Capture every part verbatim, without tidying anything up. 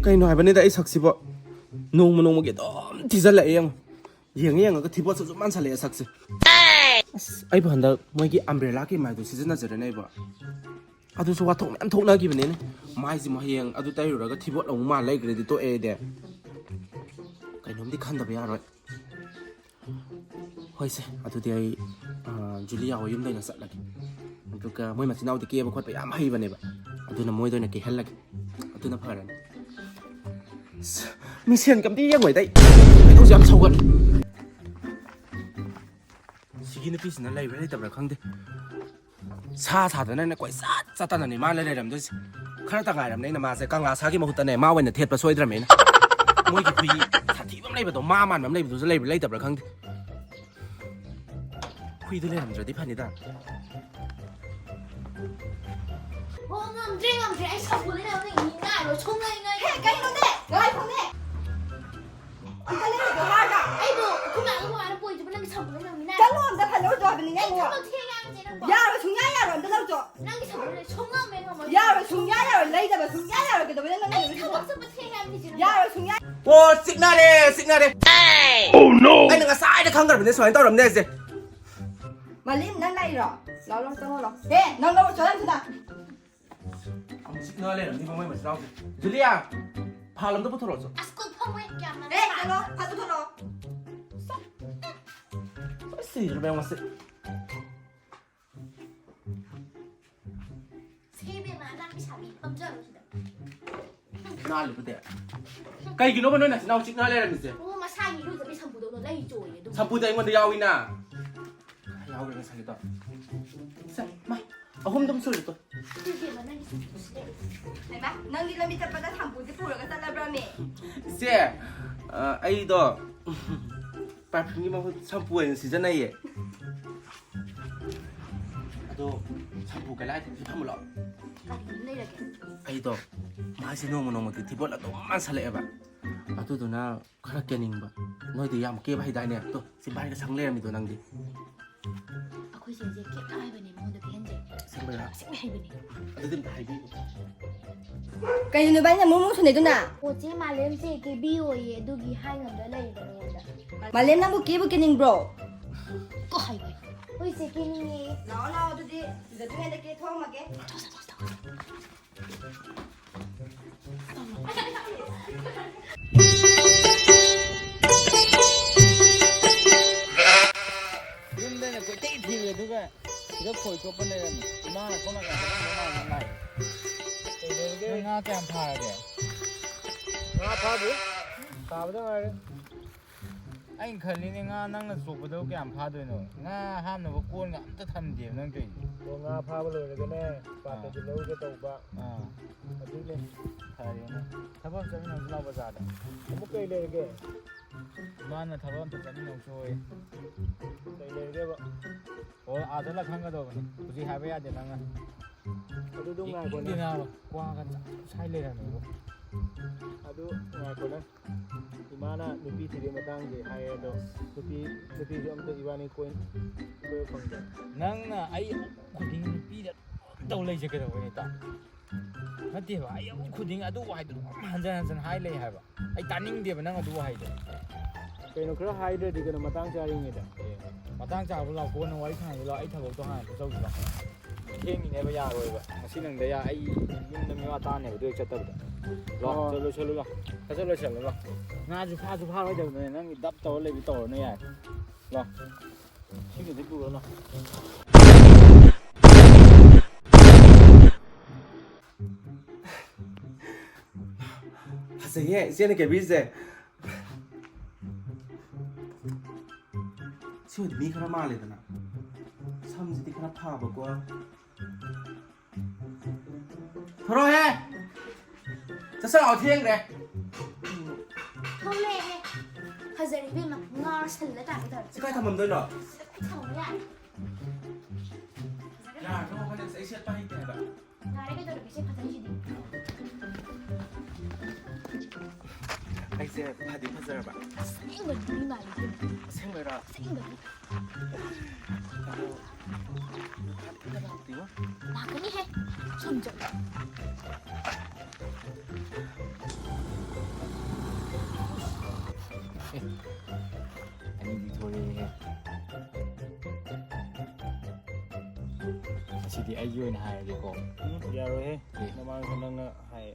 ꯀꯩꯅꯣ ꯍꯥꯏꯕꯅꯤꯗ, ꯑꯩ ꯁꯛꯁꯤꯕꯣ ꯅꯣꯡꯃ ꯅꯣꯡꯃꯒꯤ ꯑꯗꯨꯝ ꯊꯤꯖꯤꯜꯂꯛꯑꯦ꯫ ꯌꯦꯡꯉꯨ, ꯌꯦꯡꯉ ꯌꯦꯡꯉꯒ ꯊꯤꯕꯣꯠꯁꯨ ꯑꯗꯨꯝ ꯃꯥꯟꯁꯜꯂꯛꯑꯦ ꯁꯛꯁꯦ꯫ ꯑꯁ, ꯑꯩꯕꯨ ꯍꯟꯗꯛ ꯃꯣꯏꯒꯤ ꯑꯝꯕ꯭ꯔꯦꯂꯥ ꯀ꯭ꯔꯤꯝ ꯍꯥꯏꯗꯣ ꯁꯤꯖꯤꯟꯅꯖꯔꯦꯅꯦ ꯑꯩꯕꯣ꯫ ꯑꯗꯨꯁꯨ ꯋꯥꯊꯣꯛ ꯃꯌꯥꯝ ꯊꯣꯛꯅꯈꯤꯕꯅꯤꯅꯦ꯫ ꯃꯥꯏꯁꯤꯃ ꯍꯌꯦꯡ ꯑꯗꯨ ꯇꯩꯔꯨꯔꯒ ꯊꯤꯕꯣꯠ ꯑꯃꯨꯛ ꯃꯥꯟ ꯂꯩꯈ꯭ꯔꯗꯤ ꯇꯣꯛꯑꯦ ꯑꯩꯗꯤ꯫ ꯀꯩꯅꯣꯝꯗꯤ ꯈꯟꯗꯕ ꯌꯥꯔꯣꯏ꯫ ꯍꯣꯏꯁꯦ, ꯑꯗꯨꯗꯤ ꯑꯩ, ꯑ, ꯖꯨꯂꯤꯌꯥ ꯍꯣꯏ ꯌꯨꯝꯗ ꯑꯣꯏꯅ ꯆꯠꯂꯒꯦ꯫ ꯑꯗꯨꯒ ꯃꯣꯏ ꯃꯆꯤꯟ ꯃꯅꯥꯎꯗꯤ ꯀꯦꯕ ꯈꯣꯠꯄ ꯌꯥꯝ ꯍꯩꯕꯅꯦꯕ꯫ ꯑꯗꯨꯅ ꯃꯣꯏꯗ ꯑꯣꯏꯅ ꯀꯦꯍꯜꯂꯒꯦ꯫ ꯑꯗꯨꯅ ꯐꯔꯅꯤ꯫ ꯑꯁ, ꯃꯤꯡꯁꯦꯟꯒ ꯑꯝꯇ ꯌꯦꯡꯉꯣꯏꯗ ꯑꯩ꯫ ꯈꯣꯏꯗꯧꯁꯦ ꯌꯥꯝ ꯁꯧꯒꯠꯂꯦ꯫ ꯁꯤꯒꯤ ꯅꯨꯄꯤꯁꯤꯅ ꯂꯩꯕ꯭ꯔꯥ ꯂꯩꯇꯕ꯭ꯔꯥ ꯈꯪꯗꯦ꯫ ꯁꯥ ꯁꯥꯗꯅꯅꯦ ꯀꯣꯏꯆꯠ ꯆꯠꯇꯅꯅꯦ ꯃꯥꯅ ꯂꯩꯔꯝꯗꯣꯏꯁꯦ꯫ ꯈꯔꯇ ꯉꯥꯏꯔꯝꯅꯦ ꯑꯩꯅ ꯃꯥꯁꯦ ꯀꯪꯂꯥ ꯁꯥꯒꯤ ꯃꯍꯨꯠꯇꯅꯦ ꯃꯥ ꯑꯣꯏꯅ ꯊꯦꯠꯄ ꯁꯣꯏꯗ꯭ꯔꯝꯅꯦ ꯑꯩꯅ꯫ ꯃꯣꯏꯒꯤ ꯍꯨꯏ ꯁꯥꯊꯤꯕ ꯑꯃ ꯂꯩꯕꯗꯣ, ꯃꯥ ꯃꯥꯟꯕ ꯑꯃ ꯂꯩꯕꯗꯨꯁꯨ ꯂꯩꯕ꯭ꯔꯥ ꯂꯩꯇꯕ꯭ꯔꯥ ꯈꯪꯗꯦ꯫ ꯍꯨꯏꯗꯨ ꯂꯩꯔꯝꯗ꯭ꯔꯗꯤ ꯐꯅꯤꯗ꯫ ꯑꯣ, ꯉꯝꯗ꯭ꯔꯦ, ꯉꯝꯗ꯭ꯔꯦ꯫ ꯑꯩ ꯁꯥꯄꯣꯟ ꯂꯩꯅꯕ ꯅꯪ ꯃꯤ ꯉꯥꯏꯔꯣ꯫ ꯁꯨꯡꯉꯩ ꯉꯥꯏ-, ꯍꯦ, ꯀꯩꯅꯣꯅꯦ? ꯉꯥꯏꯈꯣꯅꯦ꯫ ꯑꯝꯇ ꯂꯩꯔꯨꯆꯣ ꯍꯥꯏꯔꯒ꯫ ꯑꯩꯗꯣ ꯑꯩꯈꯣꯏ ꯃꯥꯒ ꯑꯩꯈꯣꯏ ꯃꯥꯅ ꯄꯣꯏꯗꯨꯕꯨ ꯅꯪꯒꯤ ꯁꯥꯄꯣꯟ ꯂꯩꯅꯕ ꯃꯤ ꯉꯥꯏꯔꯣ꯫ ꯆꯠꯂꯣ, ꯑꯝꯇ ꯍꯜꯂꯨꯔꯣꯆꯣ ꯍꯥꯏꯕꯅꯤꯅꯦ ꯑꯩ ꯑꯩꯕꯨ꯫ ꯊꯕꯛ ꯊꯦꯡꯉꯦ ꯍꯥꯏꯕꯅꯦ ꯅꯪꯕꯣ꯫ ꯌꯥꯔꯣꯏ, ꯁꯨꯡꯌꯥ ꯌꯥꯔꯣꯏ, ꯑꯝꯇ ꯂꯧꯔꯨꯆꯣ꯫ ꯅꯪꯒꯤ ꯁꯥꯄꯣꯟ ꯂꯩ-, ꯁꯨꯡꯉꯝ ꯍꯦꯛ ꯉꯝꯃꯣꯏ꯫ ꯌꯥꯔꯣꯏ, ꯁꯨꯡꯌꯥ ꯌꯥꯔꯣꯏ, ꯂꯩꯗꯕ ꯁꯨꯡꯌꯥ ꯌꯥꯔꯣꯏ꯫ ꯀꯩꯗꯧꯕꯩ ꯅꯪ ꯑꯩ ꯂꯩꯔꯨꯔꯤꯅꯣ? ꯊꯕꯛ ꯆꯠꯄ ꯊꯦꯡꯉꯦ ꯍꯥꯏꯕꯅꯤ ꯆꯦ ꯅꯪꯕꯣ꯫ ꯌꯥꯔꯣꯏ, ꯁꯨꯡꯌꯥ꯫ ꯑꯣ, ꯆꯤꯛꯅꯔꯦ, ꯆꯤꯛꯅꯔꯦ꯫ ꯑꯩꯅ ꯉꯁꯥꯏꯗ ꯈꯪꯈ꯭ꯔꯕꯅꯦ ꯁꯨꯃꯥꯏꯅ ꯇꯧꯔꯝꯅꯦ ꯍꯥꯏꯁꯦ꯫ ꯃꯥꯂꯦꯝ, ꯅꯪ ꯂꯥꯛꯏꯔꯣ? ꯂꯥꯎ, ꯂꯥꯎ, ꯆꯪꯉꯣ, ꯂꯥꯎ꯫ ꯍꯦ, ꯅꯪ ꯂꯧꯔꯨꯆꯣ, ꯅꯪ ꯊꯨꯅ꯫ ꯑꯃꯨꯛ ꯆꯤꯛꯅ ꯂꯩꯔꯝꯅꯤꯕ ꯃꯣꯏ ꯃꯆꯤꯟ ꯃꯅꯥꯎꯁꯦ꯫ ꯖꯨꯂꯤꯌꯥ, ꯐꯥꯜ ꯑꯝꯇ ꯄꯨꯊꯣꯔꯛꯑꯣ꯫ ꯑꯁ, ꯀꯣꯛ ꯐꯝꯃꯣꯏ, ꯀꯌꯥꯝ ꯅꯥꯟꯅ ꯑꯦ, ꯆꯠꯂꯣ, ꯐꯥꯜ ꯄꯨꯊꯣꯔꯛꯑꯣ꯫ ꯁꯤꯔꯕ ꯌꯦꯡꯉꯣ ꯁꯤ꯫ ꯁꯦ ꯏꯕꯦꯝꯃ, ꯑꯉꯥꯡ ꯂꯩꯁꯥꯕꯤ ꯐꯝꯖꯔꯣ ꯁꯤꯗ꯫ ꯅꯥꯜꯂꯤꯕꯨꯗꯤ꯫ ꯀꯩꯒꯤꯅꯣꯕ ꯅꯣꯏ ꯅꯆꯤꯟ ꯅꯅꯥꯎ ꯆꯤꯛꯅ ꯂꯩꯔꯝꯃꯤꯁꯦ? ꯑꯣ, ꯃꯁꯥꯒꯤ ꯏꯔꯨꯖꯕꯤ ꯁꯝꯄꯨꯗꯧꯅ ꯂꯩ ꯆꯣꯏꯌꯦ ꯑꯗꯨꯝ꯫ ꯁꯝꯄꯨꯗꯤ ꯑꯩꯉꯣꯟꯗ ꯌꯥꯎꯏꯅ꯫ ꯌꯥꯎꯔꯦ ꯉꯁꯥꯏꯒꯤꯗꯣ꯫ ꯁꯦ, ꯃꯥ, ꯑꯍꯨꯝꯗꯨꯝ ꯁꯨꯔꯦ ꯇꯣ꯫ ꯏꯕꯦꯝꯃ, ꯅꯪꯒꯤ ꯁꯝꯄꯨꯁꯤꯗꯤ꯫ ꯍꯩꯃꯥ, ꯅꯪꯗꯤ ꯂꯝꯕꯤ ꯆꯠꯄꯗ ꯁꯝꯄꯨꯁꯦ ꯄꯨꯔꯒ ꯆꯠꯂꯕ꯭ꯔꯥꯃꯤ? ꯏꯆꯦ, ꯑ, ꯑꯩꯗꯣ ꯄꯔꯐ꯭ꯌꯨꯝꯒꯤ ꯃꯍꯨꯠ ꯁꯝꯄꯨ ꯑꯣꯏꯅ ꯁꯤꯖꯤꯟꯅꯩꯌꯦ꯫ ꯑꯗꯣ ꯁꯝꯄꯨ ꯀꯗꯥꯏꯗꯒꯤ ꯐꯪꯕꯅꯣ? ꯀꯔꯤ ꯂꯩꯔꯒꯦ? ꯑꯩꯗꯣ ꯃꯥꯏꯁꯦ ꯅꯣꯡꯃ ꯅꯣꯡꯃꯒꯤ ꯊꯤꯕꯣꯠ ꯑꯗꯨꯝ ꯃꯥꯟꯁꯜꯂꯛꯑꯦꯕ꯫ ꯑꯗꯨꯗꯨꯅ ꯈꯔ ꯀꯦꯅꯤꯡꯕ꯫ ꯅꯣꯏꯗꯤ ꯌꯥꯝ ꯀꯦꯕ ꯍꯩꯗꯥꯏꯅꯦ? ꯇꯣ, ꯁꯤ ꯚꯥꯏꯒ ꯁꯪ ꯂꯩꯔꯝꯃꯤꯗꯣ ꯅꯪꯗꯤ꯫ ꯑꯩꯈꯣꯏ ꯆꯦꯁꯦ ꯀꯦꯕ ꯌꯥꯝ ꯍꯩꯕꯅꯦ, ꯃꯉꯣꯟꯗ ꯀꯦꯍꯟꯁꯦ꯫ ꯑꯁꯦꯡꯕꯩꯔꯥ? ꯑꯁꯦꯡꯕꯩ ꯍꯩꯕꯅꯦ꯫ ꯑꯗꯨꯗꯤ ꯑꯝꯇ ꯍꯥꯏꯕꯤꯌꯨ꯫ ꯀꯩꯅꯣ ꯅꯕꯥꯅꯤꯅ ꯃꯨꯛ ꯃꯨꯛ ꯁꯥꯟꯅꯩꯗꯨꯅ? ꯑꯣ, ꯆꯦ ꯃꯥꯂꯦꯝꯁꯦ ꯀꯦꯕꯤꯌꯣꯌꯦ, ꯑꯗꯨꯒꯤ ꯍꯥꯏ ꯉꯝꯗ ꯂꯩꯔꯤꯕ ꯅꯉꯣꯟꯗ꯫ ꯃꯥꯂꯦꯝ, ꯅꯪꯕꯨ ꯀꯦꯕꯨ ꯀꯦꯅꯤꯡꯕ꯭ꯔꯣ? ꯀꯣ ꯍꯥꯏꯕ꯫ ꯍꯣꯏ, ꯆꯦ, ꯀꯦꯅꯤꯡꯉꯦ꯫ ꯂꯥꯛꯑꯣ, ꯂꯥꯛꯑꯣ, ꯑꯗꯨꯗꯤ ꯂꯨꯖꯗ꯭ꯔꯤꯉꯩꯗ ꯀꯦꯊꯣꯛꯑꯝꯃꯒꯦ꯫ ꯌꯨꯝꯗ ꯑꯩꯅ ꯀꯣꯏꯊꯤ ꯊꯤꯔꯦ, ꯑꯗꯨꯒ ꯁꯤꯗ ꯈꯣꯏ ꯆꯣꯞꯄ ꯂꯩꯔꯝꯃꯤ꯫ ꯏꯃꯥꯅ ꯁꯣꯝ ꯅꯥꯀꯟꯗ ꯏꯃꯥꯅ ꯉꯥꯏ꯫ ꯀꯩꯗꯧꯔꯒꯦ? ꯅꯪ ꯉꯥ ꯀꯌꯥꯝ ꯐꯥꯔꯒꯦ? ꯉꯥ ꯐꯥꯗ꯭ꯔꯤ꯫ ꯇꯥꯕꯗ ꯉꯥꯏꯔꯦ꯫ ꯑꯩꯅ ꯈꯜꯂꯤꯅꯦ, ꯉꯥ ꯅꯪꯅ ꯆꯣꯞꯄꯗꯕꯨ ꯀꯌꯥꯝ ꯐꯥꯗꯣꯏꯅꯣ? ꯉꯥ ꯍꯥꯞꯅꯕ ꯀꯣꯟꯒ ꯑꯝꯇ ꯊꯝꯗꯦꯕ ꯅꯪ ꯇꯧꯔꯤꯁꯦ꯫ ꯑꯣ, ꯉꯥ ꯐꯥꯕ ꯂꯣꯏꯔꯒꯅꯦ, ꯑꯥ꯫ ꯄꯥꯇ꯭ꯔꯗꯤ ꯂꯧꯔꯨꯒꯦ ꯇꯧꯕ꯫ ꯑꯥ꯫ ꯑꯗꯨꯅꯦ꯫ ꯐꯔꯦꯅꯦ꯫ ꯊꯕꯛ ꯑꯃ ꯆꯠꯃꯤꯟꯅꯔꯨꯁꯤ ꯂꯥꯎ ꯕꯖꯥꯔꯗ꯫ ꯑꯃꯨꯛ ꯀꯩ ꯂꯩꯔꯒꯦ? ꯏꯃꯥꯅ ꯊꯕꯛ ꯑꯝꯇ ꯆꯠꯃꯤꯟꯅꯧꯁꯣꯌꯦ꯫ ꯀꯩ ꯂꯩꯔꯒꯦꯕ? ꯑꯣ, ꯑꯥꯗ ꯂꯥꯛ ꯈꯪꯒꯗꯧꯕꯅꯤ꯫ ꯍꯧꯖꯤꯛ ꯍꯥꯏꯕ ꯌꯥꯗꯦ ꯅꯪꯅ꯫ ꯑꯗꯨꯗꯨ ꯉꯥꯏꯈꯣꯅꯦ꯫ ꯌꯦꯡꯅꯤꯡꯗꯦ ꯅꯥꯕ꯫ ꯀ꯭ꯋꯥꯒ ꯆꯥꯛ ꯁꯥꯏ ꯂꯩꯔꯝꯃꯦꯕꯣ꯫ ꯑꯗꯨ ꯉꯥꯏꯈꯣꯅꯦ꯫ ꯏꯃꯥꯅ ꯅꯨꯄꯤ ꯊꯤꯕꯒꯤ ꯃꯇꯥꯡꯁꯦ ꯍꯥꯏꯌꯦ, ꯑꯗꯣ ꯅꯨꯄꯤ, ꯅꯨꯄꯤꯁꯨ ꯑꯝꯇ ꯏꯕꯥꯅꯤ ꯀꯣꯏ-, ꯀꯣꯏꯕ ꯐꯪꯗꯦ꯫ ꯅꯪꯅ ꯑꯩ ꯑꯃꯨꯛ ꯈꯨꯗꯤꯡ ꯅꯨꯄꯤꯗ ꯑꯗꯨꯝ ꯇꯧ ꯂꯩꯁꯦ ꯀꯩꯗꯧꯕꯩꯅꯣ, ꯏꯇꯥꯎ? ꯅꯠꯇꯦꯕ, ꯑꯩ ꯑꯃꯨꯛ ꯈꯨꯗꯤꯡ ꯑꯗꯨ ꯋꯥꯍꯩꯗꯣ ꯑꯗꯨꯝ ꯍꯟꯖꯟ ꯍꯟꯖꯟ ꯍꯥꯏ ꯂꯩ ꯍꯥꯏꯕ꯫ ꯑꯩ ꯇꯥꯅꯤꯡꯗꯦꯕ ꯅꯪ ꯑꯗꯨ ꯋꯥꯍꯩꯗꯣ꯫ ꯀꯩꯅꯣ, ꯈꯔ ꯍꯥꯏꯗ꯭ꯔꯗꯤ ꯀꯩꯅꯣ, ꯃꯇꯥꯡ ꯆꯥꯔꯤꯉꯩꯗ꯫ ꯑꯦ, ꯃꯇꯥꯡ ꯆꯥꯕ ꯂꯥꯎ, ꯀꯣꯟꯅ ꯋꯥꯔꯤ ꯁꯥꯟꯅꯁꯤ ꯂꯥꯎ, ꯑꯩ ꯊꯕꯛꯇꯣ ꯍꯥꯟꯅ ꯆꯠꯆꯧꯁꯤ ꯂꯥꯎ꯫ ꯊꯦꯡꯉꯤꯅꯦꯕ, ꯌꯥꯔꯣꯏꯕ꯫ ꯉꯁꯤ ꯅꯪꯗ ꯌꯥ-, ꯑꯩ ꯌꯨꯝꯗ ꯃꯤꯋꯥ ꯇꯥꯅꯦꯕ, ꯑꯗꯨ ꯍꯦꯛ ꯆꯠꯇꯕꯗ꯫ ꯂꯥꯎ, ꯑꯣ꯫ ꯆꯠꯂꯣ, ꯆꯠꯂꯣ, ꯂꯥꯎ꯫ ꯆꯠꯂꯣ, ꯆꯠꯂꯣ, ꯂꯥꯎ꯫ ꯉꯥꯁꯨ ꯐꯥꯁꯨ ꯐꯥꯔꯣꯏꯗꯕꯅꯦ, ꯅꯪꯒꯤ ꯗꯞ ꯇꯧꯔ ꯂꯩꯕ ꯇꯧꯔꯅꯨ, ꯌꯥꯔꯦ꯫ ꯂꯥꯎ꯫ ꯁꯤꯒꯗꯤ ꯄꯨꯔꯣ, ꯂꯥꯎ꯫ ꯐꯖꯩꯌꯦ, ꯏꯆꯦꯅ ꯀꯦꯕꯤꯔꯤꯁꯦ꯫ ꯁꯤ ꯑꯣꯏꯗꯤ ꯃꯤ ꯈꯔ ꯃꯥꯜꯂꯦꯗꯅ꯫ ꯁꯝꯁꯤꯗꯤ ꯈꯔ ꯐꯕꯀꯣ꯫ ꯊꯣꯔꯛꯑꯣꯍꯦ! ꯆꯠꯁꯤ ꯂꯥꯛꯑꯣ, ꯊꯦꯡꯈ꯭ꯔꯦ꯫ ꯊꯣꯛꯂꯛꯑꯦꯍꯦ꯫ ꯐꯖꯔꯦ ꯏꯕꯦꯝꯃ, ꯉꯥꯎꯔ ꯁꯜꯂ ꯇꯥꯒꯦ ꯇꯧꯔꯦ꯫ ꯁꯤ ꯀꯥꯏ ꯊꯝꯃꯝꯗꯣꯏꯅꯣ? ꯁꯤꯗ ꯂꯣꯏ ꯊꯝꯃꯣ ꯌꯥꯔꯦ꯫ ꯌꯥꯔꯦ, ꯊꯣꯛꯑꯣ, ꯐꯅꯦꯛꯁꯦ ꯑꯩ ꯁꯦꯠꯄ ꯍꯩꯇꯦ ꯍꯥꯏꯕ꯫ ꯌꯥꯔꯦ, ꯀꯩꯗꯧꯔꯒꯦ? ꯁꯦ, ꯐꯖꯩꯁꯤꯗꯤ꯫ ꯑꯩꯁꯦ ꯐꯗꯤ ꯐꯖꯔꯕ? ꯑꯁꯦꯡꯕ ꯅꯨꯄꯤ ꯃꯥꯜꯂꯤ ꯏꯕꯦꯝꯃ꯫ ꯑꯁꯦꯡꯕꯩꯔꯣ? ꯑꯁꯦꯡꯕꯒꯤ꯫ ꯑꯗꯣ, ꯅꯨꯄꯥ ꯑꯝꯇ ꯂꯥꯛꯇꯦꯉꯣ꯫ ꯂꯥꯛꯀꯅꯤꯍꯦ꯫ ꯁꯨꯝ ꯆꯠꯂꯣ꯫ ꯑꯅꯤꯗꯤ ꯊꯣꯔꯛꯑꯦꯍꯦ꯫ ꯑꯁꯤꯗꯤ ꯑꯩꯒꯤ ꯑꯣꯏꯅ ꯍꯥꯏꯔꯒꯦꯀꯣ꯫ ꯎꯝ, ꯌꯥꯔꯣꯏꯍꯦ꯫ ꯑꯦ꯫ ꯃꯃꯥꯡꯗ ꯅꯪꯅ ꯍꯥꯏ꯫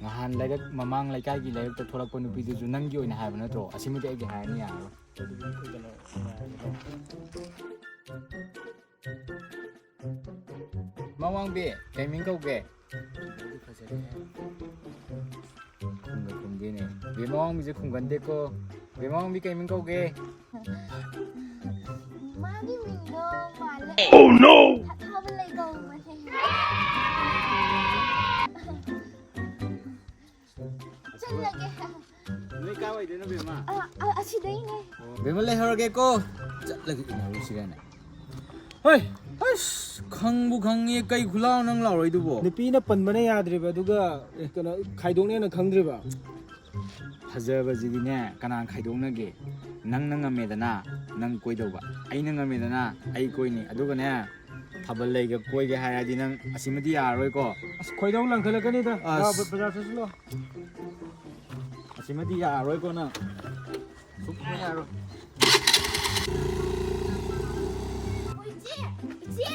ꯅꯍꯥꯟ ꯂꯩꯔꯛ, ꯃꯃꯥꯡ ꯂꯩꯀꯥꯏꯒꯤ ꯂꯩꯔꯛꯇ ꯊꯣꯛꯂꯛꯄ ꯅꯨꯄꯤꯗꯨꯁꯨ ꯅꯪꯒꯤ ꯑꯣꯏꯅ ꯍꯥꯏꯕ ꯅꯠꯇ꯭ꯔꯣ? ꯑꯁꯤꯃꯗꯤ ꯑꯩꯒꯤ ꯍꯥꯏꯔꯅꯤ, ꯌꯥꯔꯔꯣꯏ꯫ ꯑꯗꯨꯗꯤ ꯑꯩꯈꯣꯏ ꯀꯩꯅꯣ ꯌꯥꯔꯅꯤꯀꯣ꯫ ꯃꯃꯥꯡꯕꯤ, ꯀꯩ ꯃꯤꯡ ꯀꯧꯒꯦ? ꯐꯖꯔꯦ꯫ ꯈꯨꯝꯒ ꯈꯨꯝꯗꯦꯅꯦ꯫ ꯕꯦꯝꯃ ꯋꯥꯡꯕꯤꯁꯦ ꯈꯨꯝꯒꯟꯗꯦꯀꯣ꯫ ꯕꯦꯝꯃ ꯋꯥꯡꯕꯤ ꯀꯩ ꯃꯤꯡ ꯀꯧꯒꯦ? ꯃꯥꯒꯤ ꯃꯤꯡꯗꯣ ꯃꯥꯜꯂꯦ꯫ Oh no! ꯊꯥ-, ꯊꯥꯕ ꯂꯩ ꯀꯧꯕꯅꯦ꯫ ꯆꯠꯂꯒꯦ꯫ ꯅꯣꯏ ꯀꯥꯏ ꯋꯥꯏꯗꯩꯅꯣ, ꯕꯦꯝꯃ? ꯑ, ꯑ, ꯑꯁꯤꯗꯩꯅꯦ꯫ ꯕꯦꯝꯃ, ꯂꯩꯍꯧꯔꯒꯦꯀꯣ꯫ ꯆꯠꯂꯒ ꯏꯟꯅꯔꯨꯁꯤ ꯀꯥꯏꯅ꯫ ꯍꯣꯏ, ꯑꯁ, ꯈꯪꯕꯨ ꯈꯪꯉꯦ, ꯀꯩ ꯈꯨꯂꯥꯎ ꯅꯪ ꯂꯥꯎꯔꯣꯏꯗꯨꯕꯣ? ꯅꯨꯄꯤꯅ ꯄꯟꯕꯅ ꯌꯥꯗ꯭ꯔꯤꯕ, ꯑꯗꯨꯒ, ꯑꯦ, ꯀꯩꯅꯣ, ꯈꯥꯏꯗꯣꯛꯅꯦꯅ ꯈꯪꯗ꯭ꯔꯤꯕ? ꯐꯖꯕꯁꯤꯗꯤꯅꯦ, ꯀꯅꯥ ꯈꯥꯏꯗꯣꯛꯅꯒꯦ? ꯅꯪꯅ ꯉꯝꯃꯦꯗꯅ, ꯅꯪ ꯀꯣꯏꯗꯧꯕ, ꯑꯩꯅ ꯉꯝꯃꯦꯗꯅ, ꯑꯩ ꯀꯣꯏꯅꯤ꯫ ꯑꯗꯨꯒꯅꯦ, ꯊꯥꯕꯜ ꯂꯩꯒ ꯀꯣꯏꯒꯦ ꯍꯥꯏꯔꯗꯤ ꯅꯪ ꯑꯁꯤꯃꯗꯤ ꯌꯥꯔꯔꯣꯏꯀꯣ꯫ ꯑꯁ, ꯈꯣꯏꯗꯧ ꯂꯪꯈꯠꯂꯛꯀꯅꯤꯗ꯫ ꯑꯁ꯫ ꯕꯖꯥꯔ ꯆꯠꯁꯤꯜꯂꯣ꯫ ꯑꯁꯤꯃꯗꯤ ꯌꯥꯔꯔꯣꯏꯀꯣ ꯅꯪ꯫ ꯁꯨꯛꯌꯥ ꯌꯥꯔꯣꯏ꯫ ꯑꯣ, ꯏꯆꯦ! ꯏꯆꯦ!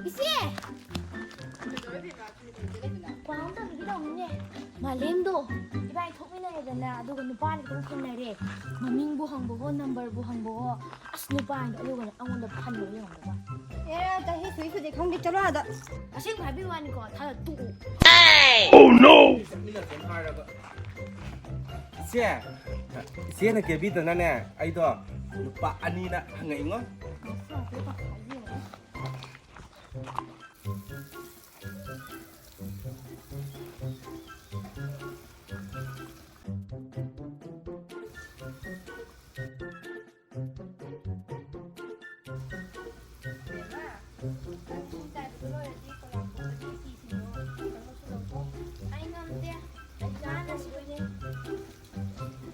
ꯏꯆꯦ! ꯄꯥꯎ ꯑꯝ ꯇꯝꯕꯤꯒꯦ ꯇꯧꯕꯅꯤꯅꯦ꯫ ꯃꯥꯂꯦꯝꯗꯣ ꯏꯕꯥꯅꯤ ꯊꯣꯛꯃꯤꯟꯅꯔꯦꯗꯅ, ꯑꯗꯨꯒ ꯅꯨꯄꯥꯅ ꯈꯤꯇꯪ ꯊꯦꯡꯅꯔꯦ꯫ ꯃꯃꯤꯡꯕꯨ ꯍꯪꯕꯋꯣ, ꯅꯝꯕꯔꯕꯨ ꯍꯪꯕꯋꯣ꯫ ꯑꯁ, ꯅꯨꯄꯥꯅꯤꯗꯣ ꯑꯗꯨꯒꯅꯦ ꯑꯩꯉꯣꯟꯗ ꯐꯟꯕ ꯌꯦꯡꯉꯝꯗꯕ꯫ ꯑꯦ, ꯆꯍꯤ ꯁꯨꯏ ꯁꯨꯗꯦ ꯈꯪꯗꯦ, ꯆꯠꯂꯣ ꯑꯥꯗ꯫ ꯑꯁꯦꯡꯕ ꯍꯥꯏꯕꯤꯕ ꯋꯥꯅꯤꯀꯣ, ꯊꯥꯖ ꯇꯣꯛꯎ꯫ Oh no! ꯆꯠꯃꯤꯟꯅꯁꯦꯅ ꯍꯥꯏꯔꯒ꯫ ꯏꯆꯦ, ꯏꯆꯦꯅ ꯀꯦꯕꯤꯗꯅꯅꯦ, ꯑꯩꯗꯣ ꯂꯨꯄꯥ ꯑꯅꯤꯅ ꯍꯪꯉꯛꯏꯉꯣ꯫ ꯑꯩ ꯉꯝꯗꯦ꯫ ꯑꯩ ꯆꯥꯗ꯭ꯔꯁꯤꯕꯅꯦ꯫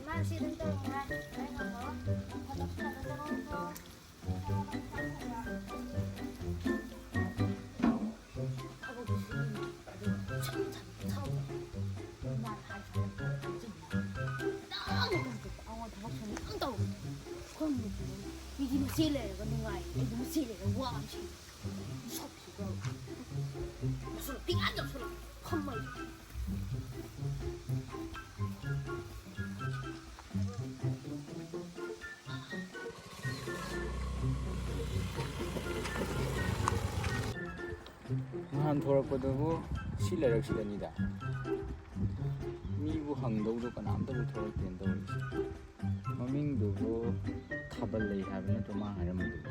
ꯏꯃꯥ, ꯁꯤ ꯑꯗꯨꯝ ꯇꯧꯔꯝꯃꯣ ꯍꯥꯏ꯫ ꯑꯩ ꯉꯝꯃꯔꯣꯏ꯫ ꯊꯕꯛꯁꯨ ꯌꯥꯝꯅ ꯇꯧꯔꯝꯃꯣ꯫ ꯑꯩꯗꯤ ꯃꯆꯦ ꯂꯩꯔꯒ ꯅꯨꯡꯉꯥꯏ, ꯑꯩꯗꯤ ꯃꯆꯦ ꯂꯩꯔꯒ ꯋꯥꯕꯁꯤ꯫ ꯁꯛꯁꯤꯒ꯫ ꯃꯁꯛ ꯄꯤꯛꯑ ꯌꯧꯁꯜꯂꯛ ꯐꯝꯃ ꯂꯩ꯫ ꯅꯍꯥꯟ ꯊꯣꯔꯛꯄꯗꯕꯨ ꯁꯤ ꯂꯩꯔꯛꯁꯤꯗꯅꯤꯗ꯫ ꯃꯤꯕꯨ ꯍꯪꯗꯧꯗꯣ ꯀꯅꯥꯝꯇꯕꯨ ꯊꯣꯔꯛꯇꯦꯅ ꯇꯧꯔꯤꯁꯦ꯫ ꯃꯃꯤꯡꯗꯨꯕꯨ ꯊꯥꯕꯜ ꯂꯩ ꯍꯥꯏꯕ ꯅꯠꯇ꯭ꯔꯣ ꯃꯥ ꯍꯥꯏꯔꯝꯕꯗꯨꯕꯨ?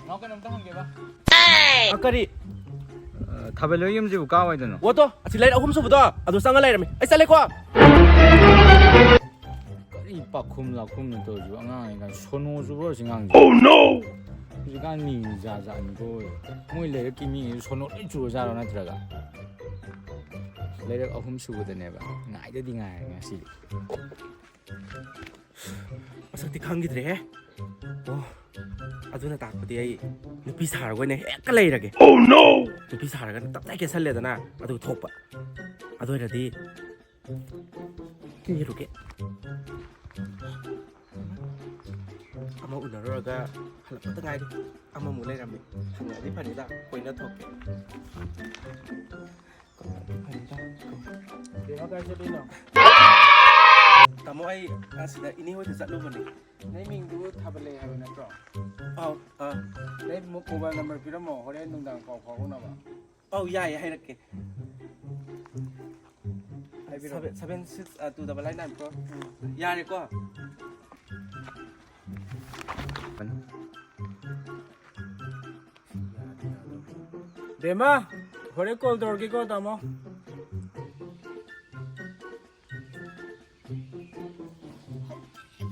ꯅꯥꯎ, ꯀꯩꯅꯣꯝꯇ ꯍꯪꯒꯦꯕ꯫ ꯑ, ꯀꯔꯤ? ꯑ, ꯊꯥꯕꯜ ꯂꯣꯏ ꯌꯨꯝꯁꯤꯕꯨ ꯀꯥꯋꯥꯏꯗꯅꯣ? ꯑꯣ, ꯇꯣ, ꯑꯁꯤ ꯂꯩꯔꯛ ꯑꯍꯨꯝ ꯁꯨꯕꯗꯣ, ꯑꯗꯨ ꯆꯪꯉ ꯂꯩꯔꯝꯃꯤ꯫ ꯑꯩ ꯆꯠꯂꯦꯀꯣ꯫ ꯀꯔꯤ ꯄꯥꯈꯨꯝ ꯂꯥꯈꯨꯝꯅ ꯇꯧꯔꯤꯁꯤꯕꯨ? ꯑꯉꯥꯡ ꯑꯣꯏꯔꯤꯀꯥꯟ ꯁꯣꯅꯣ ꯆꯨꯕ꯭ꯔꯣ ꯁꯤ ꯑꯉꯥꯡꯁꯦ? Oh no! ꯍꯧꯖꯤꯛꯀꯥꯟ ꯃꯤ ꯖꯥꯠ ꯖꯥꯠꯅꯤꯀꯣ꯫ ꯃꯣꯏ ꯂꯩꯔꯛꯀꯤ ꯃꯤꯉꯩꯁꯨ ꯁꯣꯅꯣ ꯂꯣꯏ ꯆꯨꯔꯖꯥꯠꯂꯣ ꯅꯠꯇ꯭ꯔꯒ? ꯂꯩꯔꯛ ꯑꯍꯨꯝ ꯁꯨꯕꯗꯅꯦꯕ꯫ ꯉꯥꯏꯗꯗꯤ ꯉꯥꯏꯔꯦ ꯉꯁꯤꯗꯤ꯫ ꯃꯁꯛꯇꯤ ꯈꯪꯈꯤꯗ꯭ꯔꯦꯍꯦ꯫ ꯑꯣ, ꯑꯗꯨꯅ ꯇꯥꯛꯄꯗꯤ ꯑꯩ ꯅꯨꯄꯤ ꯁꯥꯔꯒ ꯑꯣꯏꯅ ꯍꯦꯛꯇ ꯂꯩꯔꯒꯦ꯫ Oh no! ꯅꯨꯄꯤ ꯁꯥꯔꯒ ꯇꯞꯇꯥꯏ ꯀꯦꯁꯜꯂꯦꯗꯅ, ꯑꯗꯨꯒ ꯊꯣꯛꯄ꯫ ꯑꯗꯨ ꯑꯣꯏꯔꯗꯤ ꯀꯦꯔꯨꯒꯦ꯫ ꯑꯃ ꯎꯅꯔꯨꯔꯒ ꯍꯜꯂꯛꯄꯗ ꯉꯥꯏꯔꯤ꯫ ꯑꯃꯃꯨꯛ ꯂꯩꯔꯝꯃꯤ꯫ ꯍꯪꯉꯛꯑꯗꯤ ꯐꯅꯤꯗ, ꯀꯣꯏꯅ ꯊꯣꯛꯀꯦ꯫ ꯀꯣꯏꯅ ꯊꯣꯛꯀꯦ꯫ ꯕꯦꯝꯃ, ꯀꯥꯏ ꯆꯠꯂꯨꯏꯅꯣ? ꯇꯥꯃꯣ, ꯑꯩ ꯑꯁꯤꯗ ꯏꯅꯦ ꯍꯣꯏꯗ ꯆꯠꯂꯨꯕꯅꯦ꯫ ꯅꯪ ꯃꯤꯡꯗꯨ ꯊꯥꯕꯜꯂꯩ ꯍꯥꯏꯕ ꯅꯠꯇ꯭ꯔꯣ? ꯑꯥꯎ, ꯑꯥ꯫ ꯅꯪ ꯃꯣ-, ꯃꯣꯕꯥꯏꯜ ꯅꯝꯕꯔ ꯄꯤꯔꯝꯃꯣ, ꯍꯣꯔꯦꯟ ꯅꯨꯡꯗꯥꯡ ꯄꯥꯎ ꯐꯥꯎꯅꯅꯕ꯫ ꯑꯧ, ꯌꯥꯏꯌꯦ, ꯍꯥꯏꯔꯛꯀꯦ꯫ ꯍꯥꯏꯕꯤꯔꯣ꯫ Seven, seven six, ꯑ, two double nine nine four꯫ ꯎꯝ꯫ ꯌꯥꯔꯦꯀꯣ? ꯕꯦꯝꯃ, ꯍꯣꯔꯦꯟ ꯀꯣꯜ ꯇꯧꯔꯛꯀꯦꯀꯣ, ꯇꯥꯃꯣ꯫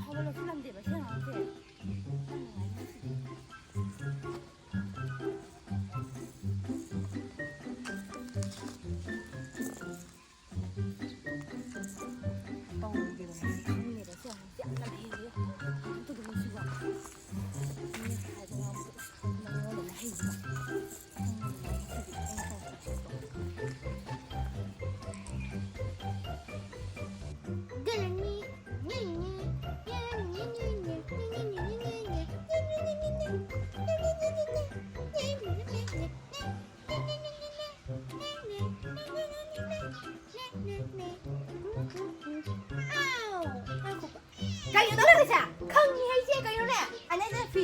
ꯐꯥꯎꯕ ꯂꯧꯁꯤꯜꯂꯝꯗꯦꯕ ꯁꯤ ꯑꯉꯥꯡꯁꯦ꯫ ꯌꯥꯝ ꯅꯨꯡꯉꯥꯏꯅꯦ ꯁꯤꯗꯤ꯫ ꯇꯧꯒꯦꯔꯣ ꯃꯁꯤ ꯈꯪꯉꯦꯕ ꯁꯤ ꯑꯉꯥꯡꯁꯦ ꯌꯥꯝꯅ ꯍꯩꯌꯦ꯫ ꯑꯝꯇꯗ ꯂꯧꯁꯤꯜꯂꯣ꯫ ꯃꯤꯅ ꯍꯥꯏꯕ ꯉꯥꯡꯕꯗꯣ ꯃꯉꯣꯟꯗꯅ ꯍꯩꯕ꯫ ꯈꯪꯉꯦꯕ ꯁꯤꯗꯤ ꯑꯩꯅ ꯇꯧꯔꯤꯁꯦ꯫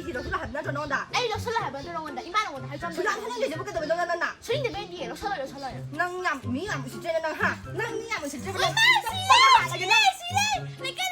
ꯁꯤ ꯂꯧꯁꯤꯜꯂꯣ ꯍꯥꯏꯕ ꯅꯠꯇ꯭ꯔꯣ ꯅꯉꯣꯟꯗ? ꯑꯩ ꯂꯧꯁꯜꯂꯣ ꯍꯥꯏꯕ ꯅꯠꯇ꯭ꯔꯣ ꯅꯉꯣꯟꯗ? ꯏꯃꯥꯅ ꯅꯉꯣꯟꯗ ꯍꯥꯏꯗ꯭ꯔꯣ? ꯁꯨꯡꯂꯥꯡ ꯁꯥꯟꯅꯗ꯭ꯔꯤꯁꯤꯕꯨ ꯀꯩꯗꯧꯕꯩꯅꯣ ꯅꯪꯅ? ꯁꯨꯅꯤꯡꯗꯕꯩꯗꯤ ꯂꯧꯁꯜꯂꯣ, ꯂꯧꯁꯜꯂꯣ꯫ ꯅꯪ ꯌꯥꯝ ꯃꯤ ꯌꯥꯝ ꯎꯁꯤꯠꯇ꯭ꯔꯦꯅ ꯅꯪ, ꯍꯥ? ꯅꯪ ꯃꯤ ꯌꯥꯝ ꯎꯁꯤꯠꯇ꯭ꯔꯦꯕ ꯅꯪ꯫ ꯏꯃꯥ, ꯁꯤꯔꯦ! ꯂꯩꯀꯥꯏ